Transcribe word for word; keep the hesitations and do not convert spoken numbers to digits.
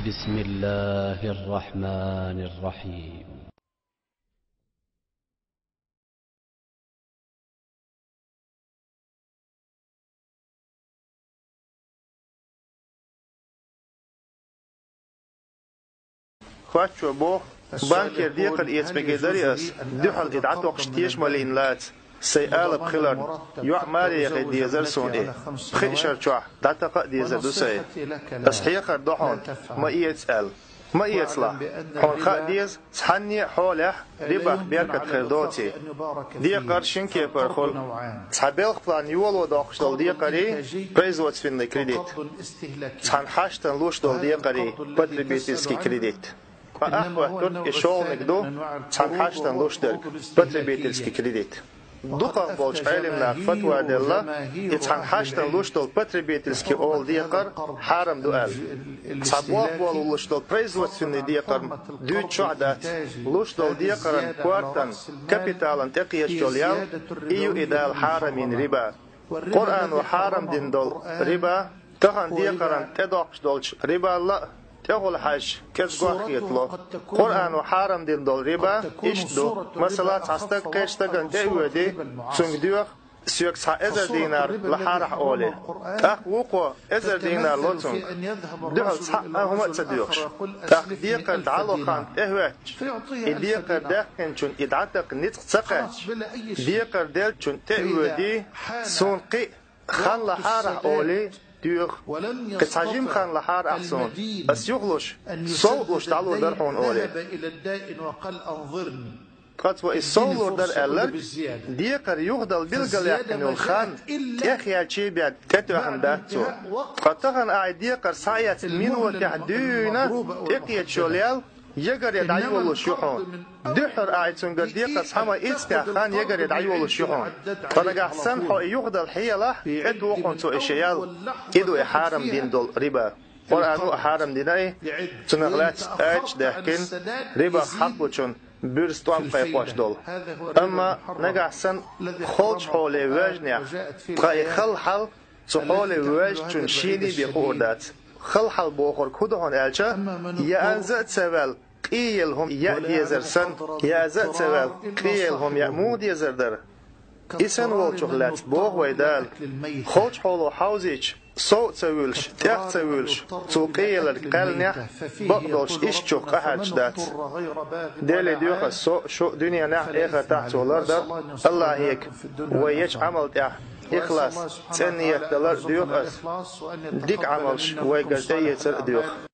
بسم الله الرحمن الرحيم. Хоаттар боху, банкера декхар эца мегаш дарий ас, дуьхьал и дӀатокхуш тешаме лийна лаца. Сайн алапа хиларна, йоӀ маре яхийта дезара суна и. Пхи шарчохь дӀатакха а дезар ду сайн. Ас хьехар до хьуна, ма эца аьлла. Ма эцалахь. Хьуна хаа деза, цхьанне а хьолехь рибах беркат хир доций. Декхар шина кепара хуьлу. Цхьа белхан план йоло доккхуш долу декхарий, производственный кредит. Цхьана хьаштана луш долу декхарий, потребительский кредит. Ткъа ахь хӀоттура, и шолгӀаниг ду, цхьана хьаштана луш дерг, потребительский кредит. Дукхах болчу Ӏеламнаха фатва делла, и цхьана хьаштана луш долу потребительский олу декхар хьарам ду аьлла. Цхьа болх болуш долу производственный декхар дуьйцучохь дац, луш долу декхаран, кортан, капиталан тӀекхеташ йолу ял, и ю и Дала хьарам йина риба. Къуръано хьарам дина долу риба, тахана декхаран тӀедоккхуш долчу рибалла а тӀехула хьаьжча, кӀезиг хетало. Къуръано хьарам дина долу риба иштта ду. Масала, цхьа стаг кхечу стагана тӀе а воьдий, цуьнга доьху, соьга цхьа эзар динар лахьара ахь олий. ТӀаккха вукхо эзар динар ло цуьнга. Дуьхьал цхьа а хӀума а ца доьхуш. ТӀаккха декхар дӀало хан тӀехӀоьттича, и декхар даьккхинчун и дӀатакха ницкъ ца кхаьчча, декхар деллачун тӀе а воьдий, суна кхин а хан лахьара ахь олий, доьху. Кхин цхьа жима хан лахьара ахь суна, ас юхалуш, сов а луш дӀало дара хьуна олий. Ткъа цо и сов лур дара аьлларг, декхар юхадала билгалъяьккхина йолу хан тӀехъяьлчий бен тӀетоьхна дац цо. Ткъа тахана ахь и декхар схьаэцна минотехь дуьйна тӀекхеташ йолу ял ягаре дӀайолалуш ю хьуна. Дуьххьара ахь цуьнгара декхар схьа ма эцнехь, хан ягаре дӀайолалуш ю хьуна. Ткъа нагахь санна хьо и юхадала хьелахь, тӀетоху хьуна цо и шен ял. И ду и хьарам дина долу риба. Къуръано а хьарам дина и, цунах лаьцна аяташ а даьхкина, рибах хьакхлучун буьрса тӀом кхайкхош долу. Амма нагахь санна холчу хьоле воьжнехь, ткъа и хала хьал цу хьоле воьжначун шений бен хуур дац. Хала хьал бохург хӀун ду хьуна аьлча, яанза а ца ваьлла, къеелла хӀума яа дезар санна, яаза а ца ваьлла, къеелла хӀума яа муха дезар дара? И санна волчух лаьцна боху вай Дала: холчу хьоло хьовзийча, сов а ца вуьлуш, тӀех а ца вуьлуш, цо къеелларг кхаьллинехь, бакъдолуш ишттачух къахьоьгуш дац. Деле доьху ас со а, шу а дуьненахь а, эхартахь а цо лардар а, АллахӀе вай ечу Ӏамал тӀехь ихлас, цӀена ниет далар а доьху ас, дика Ӏамалш вайгара тӀеэцар а доьху.